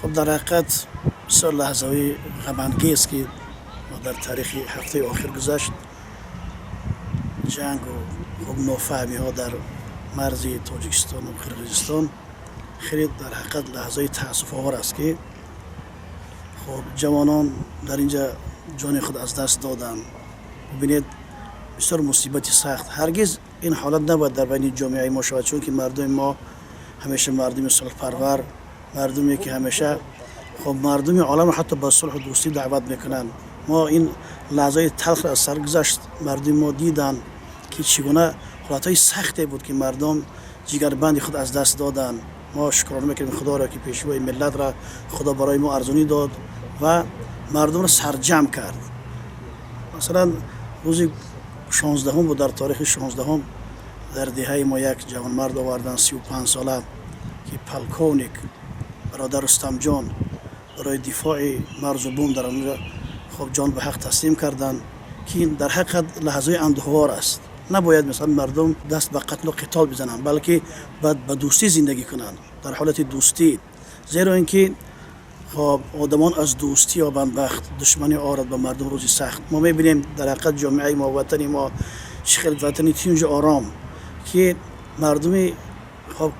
Хуб, дар ҳақиқат бисёр лаҳзаҳои ғамангез, ки дар таърихи ҳафтаи охир гузашт, ҷангу хуб нофаҳмиҳо дар марзи Тоҷикистону Қирғизистон, хеле дар ҳақиқат лаҳзаи таассуфовар аст, ки хуб ҷавонон дар инҷа ҷони худ аз даст доданд. Бубинед, бисёр мусибати сахт. Ҳаргиз ин ҳолат набояд дар байни ҷомеаи мо шавад, чунки мардуми мо ҳамеша мардуми сулҳпарвар, мардуме ки ҳамеша хуб мардуми оламро ҳатто ба сулҳу дӯстӣ даъват мекунанд. Мо ин лаҳзаи талхро аз сар гузашт, мардуми мо диданд, ки чӣ гуна ҳолатҳои сахте буд, ки мардум ҷигарбанди худ аз даст доданд. Мо шукрона мекунем Худоро, ки пешвои миллатро Худо барои мо арзонӣ дод ва мардумро сарҷамъ кард. Масалан, рӯзи 16-ум буд, дар таърихи 16-ум дар деҳаи мо як ҷавонмард оварданд, 35-сола, ки полковник бародар Рустамҷон барои дифои марзу бум дар онҷо хуб ҷон ба ҳақ таслим карданд, ки ин дар ҳақиқат лаҳзаи андӯҳвор аст. Набояд, масалан, мардум даст ба қатлу қитол бизананд, балки бояд ба дӯстӣ зиндагӣ кунанд, дар ҳолати дӯстӣ, зеро ин ки хоб одамон аз дӯстӣ ёбанд бахт, душманӣ орад ба мардум рӯзи сахт. Мо мебинем, дар ҳақиқат ҷомеаи мо, ватани мо чӣ хел ватани тинҷу ором, ки мардуми хоб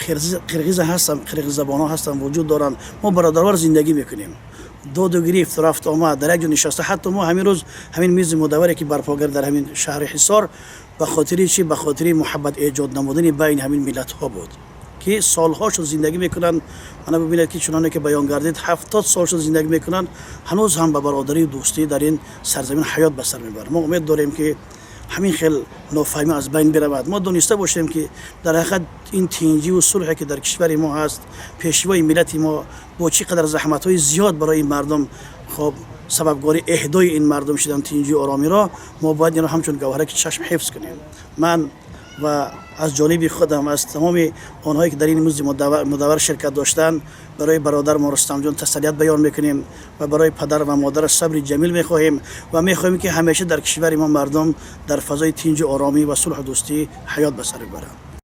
қирғиза ҳастанд, қирғиззабонҳо ҳастанд, вуҷуд доранд. Мо бародарвор зиндагӣ мекунем, доду гирифт, рафту омад, дар як ҷо нишаста. Ҳатто мо ҳамин рӯз ҳамин мизи мудавваре, ки барпо кард дар ҳамин шаҳри Ҳисор, ба хотири чӣ? Ба хотири муҳаббат эҷод намудани байни ҳамин миллатҳо буд, ки солҳо шуд зиндагӣ мекунанд. Мана бибинед, ки чуноне ки баён гардид, 70 сол шуд зиндагӣ мекунанд, ҳанӯз ҳам ба бародарию дӯстӣ дар ин сарзамин ҳаёт ба сар мебаранд. Мо умед дорем, ки ҳамин хел нофаҳмӣ аз байн биравад. Мо дониста бошем, ки дар ҳақиқат ин тинҷиву сулҳе, ки дар кишвари мо ҳаст, пешвои миллати мо бо чӣ қадар заҳматҳои зиёд барои ин мардум хоб сабабгори эҳдои ин мардум шудан тинҷию оромиро, мо бояд инро ҳамчун гавҳараки чашм ҳифз кунем. Ман ва аз ҷониби худам, аз тамоми онҳое, ки дар ин мизи мудаввар ширкат доштанд, барои бародари мо Рустамҷон тасаллият баён мекунем ва барои падар ва модараш сабри ҷамил мехоҳем ва мехоҳем, ки ҳамеша дар кишвари мо мардум дар фазои тинҷу оромӣ ва сулҳу дӯстӣ ҳаёт ба сар бибаранд.